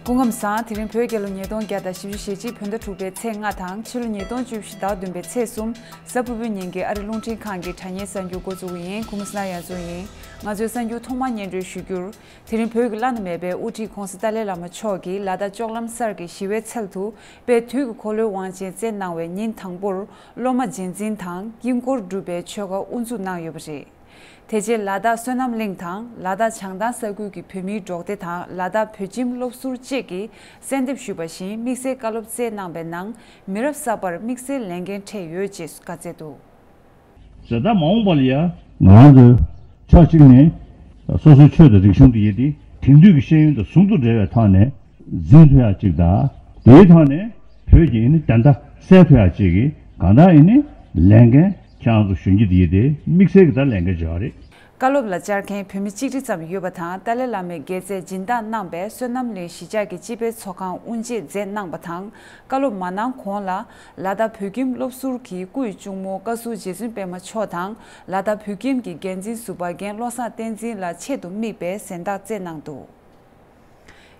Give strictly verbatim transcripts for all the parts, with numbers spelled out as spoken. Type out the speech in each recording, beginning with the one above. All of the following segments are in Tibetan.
སྐུ་ཁམས་བཟང་། དེ་རིང་བོད་རྒྱལ་ལོ་ཉིས་སྟོང་བརྒྱ་དང་བཞི་བཅུ་ཞེ་གཅིག་བོད་ཟླ་དྲུག་པའི་ཚེས་ལྔ་དང་ཕྱི་ལོ་ཉིས་སྟོང་བཅུ་བཞི་ཟླ་བདུན་པའི་ཚེས་གསུམ། གཟའ་ཕུར་བུའི་ཉིན་གྱི་ཨ་རི་རླུང་འཕྲིན་ཁང་གི་དྲ་བརྙན་གསར་འགྱུར་འགོ་འཛུགས་ཀྱི་ཡིན། གུ་མུ་སྣ་ཡ་ཛོ་ཡིན། ང་ཚོའི་གསར་འགྱུར་ཐོག་མར་སྙན་སྒྲོན་ཞུ་རྒྱུར། དེ་རིང་བོད་ཀྱི་བླ་ན་མེད་པའི་དབུ་ཁྲིད་ྋགོང་ས་ཏཱ་ལའི་བླ་མ་མཆོག་གིས་ལ་དྭགས་ལྕོག་ལམ་གསར་གྱི་ཞི་བའི་ཚལ་དུ་དཔལ་དུས་ཀྱི་འཁོར་ལོའི་དབང་ཆེན་བསྩལ་གནང་བའི་ཉིན་དང་པོར་སློབ་མ་རྗེས་འཛིན་དང་དཀྱིལ་འཁོར་སྒྲུབ་པའི་ཆོ་ག་དབུ་འཛུགས་གནང་ཡོད་པ་རེད། དེ་རྗེས་ལ་དྭགས་བསོད་ནམས་གླིང་དང་ལ་དྭགས་བྱང་ཐང་ས་ཁུལ་གྱི་བོད་མིའི་འབྲོག་སྡེ་དང་ལ་དྭགས་བོད་ཁྱིམ་སློབ་ཟུར་བཅས་ཀྱིས་གསལ་འདེབས་ཞུས་པ་བཞིན་དམིགས་བསལ་བཀའ་སློབ་སྩལ་གནང་པའི་ནང་མི་རབས་གསར་པར་དམིགས་བསལ་ལས་འགན་འཕྲད་ཡོད་ཅེས་བཀའ་སྩལ་འདུག། ཟེར་ད་མ་འོངས་པ་ལ་ཡ་ང་རང་ཚོའི་ཆ་གཅིག་ནས་སོ་སོའི་ཆོས་དང་རིག་གཞུང་དེ་ཡིན་ཏེ་དེང་དུས་ཀྱི་ཤེས་ཡོན་དང་ཟུང་དུ་འབྲེལ་བའི་ཐོག་ནས་འཛིན་ཐུབ་ཡག་ཅིག་དང་། དེའི་ཐོག་ནས་བོད་ཀྱི་ནི་བདེན་མཐའ་གསལ་ཐུབ་ཡག་ཅིག་གི་གང་ལྟར་ཡིན་ནི་ལས་འགན་ཁྱེད་རང་ཚོ་གཞོན་སྐྱེས་དེ་ཡིན་ཏེ་དམིགས་བསལ་གྱི་ད་ལས་འགན་བྱེད་པ་རེད། བཀའ་སློབ་ལ་བཅར་མཁན་བོད་མི་གཅིག་ཁྲི་ཙམ་ཡོད་པ་དང་། ཏཱ་ལའི་བླ་མའི་དགེ་རྩས་སྦྱིན་བདག་གནང་པའི་བསོད་ནམས་གླིང་གཞིས་ཆགས་ཀྱི་སྤྱི་པའི་ཚོགས་ཁང་དབུ་འབྱེད་མཛད་གནང་པ་དང་། བཀའ་སློབ་མ་གནང་གོང་ལ་ལ་དྭགས་བོད་ཁྱིམ་སློབ་ཟུར་གྱི་སྐུའི་གཅུང་མོ་བཀའ་ཟུར་རྗེ་བཙུན་པད་མ་མཆོག་དང་ལ་དྭགས་བོད་ཁྱིམ་གྱི་འགན་འཛིན་ཟུར་པ་རྒན་བློ་བཟང་བསྟན་འཛིན་ལགས་ཆེད་དུ་དམིགས་པའི་གཟེངས་རྟགས་བསྩལ་གནང་འདུག།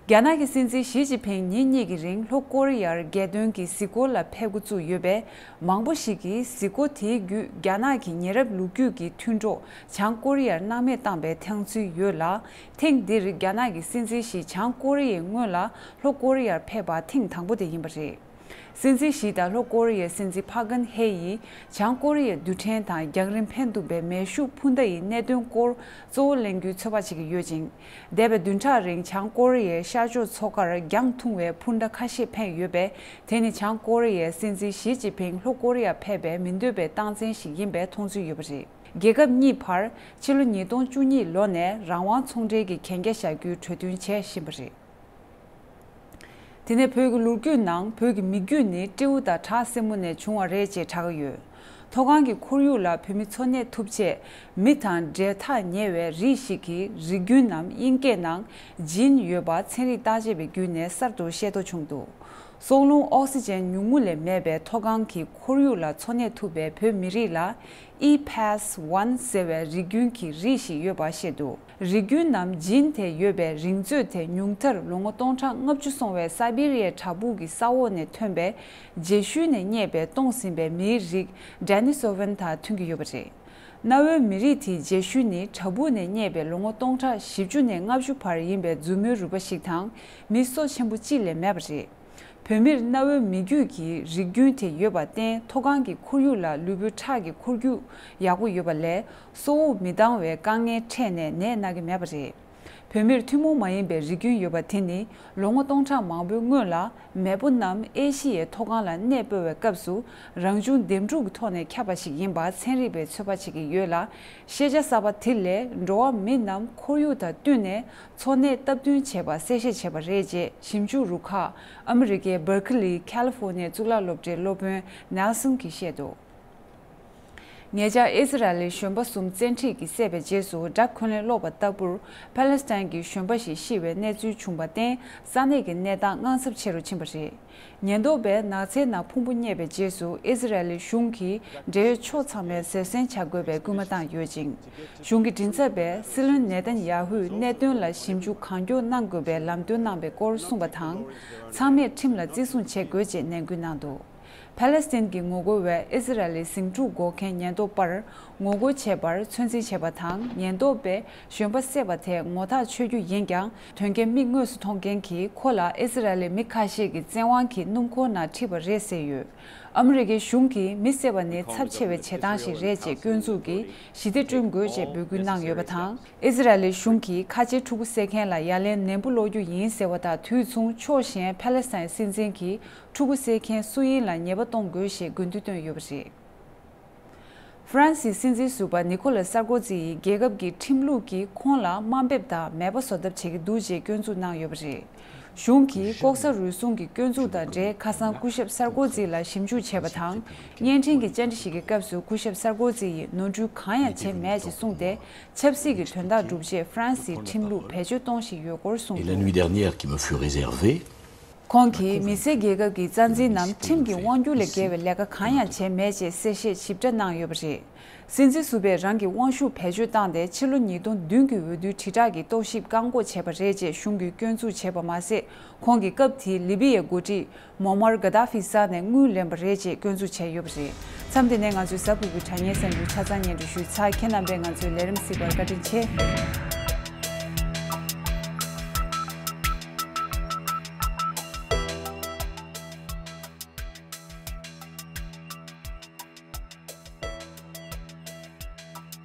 རྒྱ་ནག་གི་སྲིད་འཛིན་ཞི་ཅིན་ཕིང་ཉིན་གཉིས་ཀྱི་རིང་ལྷོ་ཀོ་རི་ཡར་རྒྱལ་དོན་གྱི་གཟིགས་སྐོར་ལ་ཕེབས་འགོ་བཙུགས་ཡོད་པས། མང་པོ་ཞིག་གིས་གཟིགས་སྐོར་དེའི་བརྒྱུད་རྒྱ་ནག་གི་ཉེ་རབས་ལོ་རྒྱུས་ཀྱི་མཐུན་གྲོགས་བྱང་ཀོ་རི་ཡར་སྣང་མེད་བཏང་པའི་ཐང་ཚུལ་ཡོད་ལ། ཐེངས་འདིར་རྒྱ་ནག་གི་སྲིད་འཛིན་ཞིག་བྱང་ཀོ་རི་ཡའི་སྔོན་ལ་ལྷོ་ཀོ་རི་ཡར་ཕེབས་པ་ཐེངས་དང་པོ་དེ་ཡིན་པ་རེད། སྲིད་འཛིན་ཞི་དང་ལྷོ་ཀོ་རི་ཡའི་སྲིད་འཛིན་ཕག་གྷན་ཧེ་ཡིས་བྱང་ཀོ་རི་ཡའི་རྡུལ་ཕྲན་དང་རྒྱང་རིང་འཕེན་ཐུབ་པའི་མེ་ཤུགས་འཕུར་མདའ་ཡི་གནད་དོན་སྐོར་གཙོ་བོ་གླེང་རྒྱུའི་ཚོད་དཔག་བྱེད་ཀྱི་ཡོད་ཅིང་། འདས་པའི་བདུན་ཕྲག་རིང་བྱང་ཀོ་རི་ཡའི་ཤར་ཕྱོགས་མཚོ་ཁར་རྒྱང་ཐུང་བའི་འཕུར་མདའ་ཁ་ཤས་འཕེན་ཡོད་པས། དེ་ནི་བྱང་ཀོ་རི་ཡའི་སྲིད་འཛིན་ཞི་ཅིན་ཕིང་ལྷོ་ཀོ་རི་ཡར་ཕེབས་པའི་མི་འདོད་པའི་རྟགས་མཚན་ཞིག་ཡིན་པའི་མཐོང་ཚུལ་ཡོད་པ་རེད། རྒྱལ་ཁབ་གཉིས་བར་ཕྱི་ལོ་ཉིས་སྟོང་བཅུ་གཉིས་ལོ་ནས་རང་དབང་ཚོང་འབྲེལ་གྱི་གན་རྒྱ་བཞག་རྒྱུའི་གྲོས་མཐུན་བྱས་ཟིན་པ་རེད། དེ་ནས་བོད་ཀྱི་ལོ་རྒྱུས་ནང་བོད་ཀྱི་མི་རྒྱུད་ནི་སྤྲེའུ་དང་བྲག་སྲིན་མོ་ནས་བྱུང་བ་རེད་ཅེས་གྲགས་ཀྱི་ཡོད། མཐོ་སྒང་གི་ཁོར་ཡུག་ལ་བོད་མི་འཚོ་གནས་ཐུབ་ཆེད་མི་དང་འབྲེལ་ཐག་ཉེ་བའི་རིགས་ཤིག་གི་རིགས་རྒྱུན་ནམ་དབྱིན་སྐད་ནང་ཇིན་ཡོད་པ་ཚན་རིག་བརྟག་དཔྱད་པའི་བརྒྱུད་ནས་གསར་དུ་ཤེས་རྟོགས་བྱུང་འདུག། སྲོག་རླུང་ཨོག་སི་ཅན་ཉུང་ངུ་ལས་མེད་པའི་མཐོ་སྒང་གི་ཁོར་ཡུག་ལ་འཚོ་གནས་ཐུབ་པའི་བོད་མི་རིགས་ལ་ཨི་ཕེ་སི་ཝན་ཟེར་བའི་རིགས་རྒྱུན་གྱི་རིགས་ཤིག་ཡོད་པ་བཤད་འདུག། རིགས་རྒྱུན་ནམ་ཇིན་དེ་ཡོད་པའི་རིགས་མཛོད་དེ་ཉུང་མཐར་ལོ་ངོ་སྟོང་ཕྲག་ལྔ་བཅུ་སོང་བའི་སའི་བི་རི་ཡའི་བྲག་ཕུག་གི་ས་འོག་ནས་ཐོན་པའི་རྗེས་ཤུལ་ནས་རྙེད་པའི་སྟོངས་ཟིན་པའི་མིའི་རིགས་ཌེ་ནི་སོ་ཝན་དང་མཐུན་གྱི་ཡོད་པ་རེད། གནའ་བོའི་མི་རིགས་དེའི་རྗེས་ཤུལ་ནི་བྲག་ཕུག་ནས་རྙེད་པའི་ལོ་ངོ་སྟོང་ཕྲག་བཞི་བཅུ་ནས་ལྔ་བཅུ་བར་ཡིན་པའི་མཛུབ་མོའི་རུས་པ་ཞིག་དང་མི་སོ་ཆེན་པོ་གཅིག་ལས་མེད་པ་རེད། བོད་མིར་གནའ་བོའི་མི་རྒྱུད་ཀྱི་རིགས་རྒྱུན་དེ་ཡོད་པར་བརྟེན། མཐོ་སྒང་གི་ཁོར་ཡུག་ལ་ལུས་པོའི་ཁྲག་གི་འཁོར་རྒྱུག་ཡག་པོ་ཡོད་པ་ལས་སྲོག་དབུགས་མི་འདང་བའི་དཀའ་ངལ་འཕྲད་ནས་ནད་ན་གི་མེད་པ་རེད། བོད་མིར་ཐུན་མོང་མ་ཡིན་པའི་རིགས་རྒྱུན་ཡོད་པ་དེ་ནི་ལོ་ངོ་སྟོང་ཕྲག་མང་པོའི་སྔོན་ལ་མེས་པོ་རྣམས་ཨེ་ཤི་ཡའི་མཐོ་སྒང་ལ་གནས་སྤོ་བའི་སྐབས་སུ་རང་བྱུང་འདེམས་སྒྲུག་གི་ཐོག་ནས་ཁྱབ་པ་ཞིག་ཡིན་པ་ཚན་རིག་པས་ཚོད་དཔག་བྱེད་ཀྱི་ཡོད་ལ། ཤེས་བྱ་གསར་པ་དེ་ལས་འགྲོ་བ་མི་རྣམས་ཁོར་ཡུག་དང་བསྟུན་ནས་འཚོ་གནས་སྟབས་བསྟུན་བྱས་པ་གསལ་བཤད་བྱས་པ་རེད་ཅེས་ཞིབ་འཇུག་རུ་ཁག་ཨ་མི་རི་ཀའི་བར་ཁི་ལི་ཁ་ལི་ཧྥོ་ནི་ཡའི་གཙུག་ལག་སློབ་གྲྭའི་སློབ་དཔོན་ནེལ་སོན་གྱིས་བཤད་འདུག། ཉེ་ཆར་ཨི་ཟི་རལ་ལི་གཞོན་པ་གསུམ་བཙན་ཁྲིད་ཀྱིས་བསད་པའི་རྗེས་སུ་དགྲ་འཁོན་ལན་སློག་པ་ལྟ་བུར་ཕ་ལེ་སི་ཐན་གྱི་གཞོན་པ་ཞིག་ཤི་བའི་གནས་ཚུལ་བྱུང་བར་བརྟེན། ས་གནས་ཀྱི་གནས་སྟངས་དངངས་འཚབ་ཆེ་རུ་ཕྱིན་པ་རེད། ཉེན་རྟོག་པས་ནགས་ཚལ་ནང་ཕུང་པོ་རྙེད་པའི་རྗེས་སུ་ཨི་ཟི་རལ་ལི་གཞུང་གིས་འབྲེལ་ཡོད་ཕྱོགས་ཚང་མས་བཟོད་བསྲན་བྱ་དགོས་པའི་སྐུལ་མ་བཏང་ཡོད་ཅིང་། གཞུང་གི་མགྲིན་ཚབ་པས་སྲིད་བློན་ནེ་ཐན་ཡ་ཧུས་གནད་དོན་ལ་ཞིབ་འཇུག་གང་མགྱོགས་གནང་དགོས་པའི་ལམ་སྟོན་གནང་པའི་སྐོར་གསུངས་པ་དང་། ཚང་མས་ཁྲིམས་ལ་བརྩི་སྲུང་བྱེད་དགོས་ཅེས་ནན་སྐུལ་གནང་འདུག། ཕ་ལེ་སི་ཐན་གྱི་ངོ་རྒོལ་བས་ཨི་ཟི་རལ་ལི་ཟིང་འཁྲུག་འགོག་མཁན་ཉེན་རྟོག་པར་ངོ་རྒོལ་བྱས་པར་ཚོད་འཛིན་བྱས་པ་དང་། ཉེན་རྟོག་པས་གཞོན་པ་བསད་པ་དེ་ངོ་ཐག་ཆོད་རྒྱུ་ཡིན་ཀྱང་། དོན་རྐྱེན་མིག་དངོས་སུ་མཐོང་མཁན་གྱིས་ཁོ་ལ་ཨི་ཟི་རལ་ལི་མི་ཁ་ཤས་ཀྱི་བཙན་དབང་གིས་སྣུམ་འཁོར་ནང་ཁྲིད་པ་རེད་ཟེར་ཡོད། ཨ་མི་རི་ཀའི་གཞུང་གིས་མི་བསད་པ་ནི་ཚབས་ཆེ་བའི་བྱེད་སྟངས་ཤིག་རེད་ཅེས་སྐྱོན་འཛུགས་ཀྱིས་ཞི་བདེ་བསྐྲུན་དགོས་ཅེས་འབོད་སྐུལ་གནང་ཡོད་པ་དང་། ཨི་ཟི་རལ་ལི་གཞུང་གིས་ཁ་ཆེའི་ཕྲུ་གུ་བསད་མཁན་ལ་ཡ་ལན་ནན་པོ་སློག་རྒྱུ་ཡིན་ཟེར་བ་དང་དུས་མཚུངས་ཕྱོགས་གཞན་ཕ་ལེ་སི་ཐན་སྲིད་འཛིན་གྱིས་ཕྲུ་གུ་བསད་མཁན་སུ་ཡིན་ལ་ཉེས་པ་གཏོང་དགོས་ཞེས་དགོས་འདུན་བཏོན་ཡོད་པ་རེད། ཧྥ་རན་སིའི་སྲིད་འཛིན་ཟུར་པ་ནི་ཁོ་ལ་སར་ཀོ་ཛི་ཡིས་རྒྱལ་ཁབ་ཀྱི་ཁྲིམས་ལུགས་ཀྱིས་ཁོང་ལ་དམའ་འབེབས་དང་མེད་པ་བཟོ་ཐབས་བྱེད་ཀྱི་འདུག་ཅེས་སྐྱོན་འཛུགས་གནང་ཡོད་པ་རེད། གཞུང་གིས་ལྐོག་ཟ་རུལ་སུངས་ཀྱི་སྐྱོན་འཛུགས་དང་འབྲེལ་ཁ་སང་སྐུ་ཞབས་སར་ཀོ་ཛི་ལ་ཞིབ་འཇུག་བྱས་པ་དང་། བརྙན་འཕྲིན་གྱི་བཅར་འདྲི་ཞིག་གི་སྐབས་སུ་སྐུ་ཞབས་སར་ཀོ་ཛི་ཡིས་ནོར་འཁྲུལ་གང་ཡང་བྱས་མེད་ཅེས་གསུངས་ཏེ། ཆབ་སྲིད་ཀྱི་དོན་དག་སྒྲུབ་ཆེད་ཧྥ་རན་སིའི་ཁྲིམས་ལུགས་བེད་སྤྱོད་གཏོང་བཞིན་ཡོད་སྐོར་གསུངས་འདུག། Et la nuit dernière qui me fut réservée, ཁོང་གིས་མི་སེར་རྒྱལ་ཁབ་ཀྱི་རྩ་འཛིན་ནམ་ཁྲིམས་ཀྱི་དབང་སྒྱུར་ལས་བརྒལ་བའི་ལས་ཀ་གང་ཡང་བྱས་མེད་ཅེས་གསལ་བཤད་ཞིབ་ཕྲ་གནང་ཡོད་པ་རེད། སྲིད་འཛིན་ཟུར་པས་རང་གི་དབང་ཤུགས་བེད་སྤྱོད་བཏང་སྟེ་ཕྱི་ལོ་ཉིས་སྟོང་བདུན་གྱི་འོས་བསྡུའི་དྲིལ་བསྒྲགས་ཀྱི་རྟོག་ཞིབ་བཀག་འགོག་བྱས་པ་རེད་ཅེས་གཞུང་གིས་སྐྱོན་འཛུགས་བྱས་པ་མ་ཟད། ཁོང་གིས་སྐབས་དེའི་ལི་བི་ཡའི་འགོ་ཁྲིད་མོ་མར་གྷ་དཱ་ཧྥིའི་ས་ནས་དངུལ་ལེན་པ་རེད་ཅེས་སྐྱོན་འཛུགས་བྱས་ཡོད་པ་རེད། མཚམས་འདི་ནས་ང་ཚོའི་གཟའ་ཕུར་བུའི་དྲ་བརྙན་གསར་འགྱུར་ཆ་ཚང་སྙན་སྒྲོན་ཞུས་ཚར། ཁྱེད་རྣམ་པས་ང་ཚོའི་ལས་རིམ་གཟིགས་པར་བཀའ་དྲིན་ཆེ།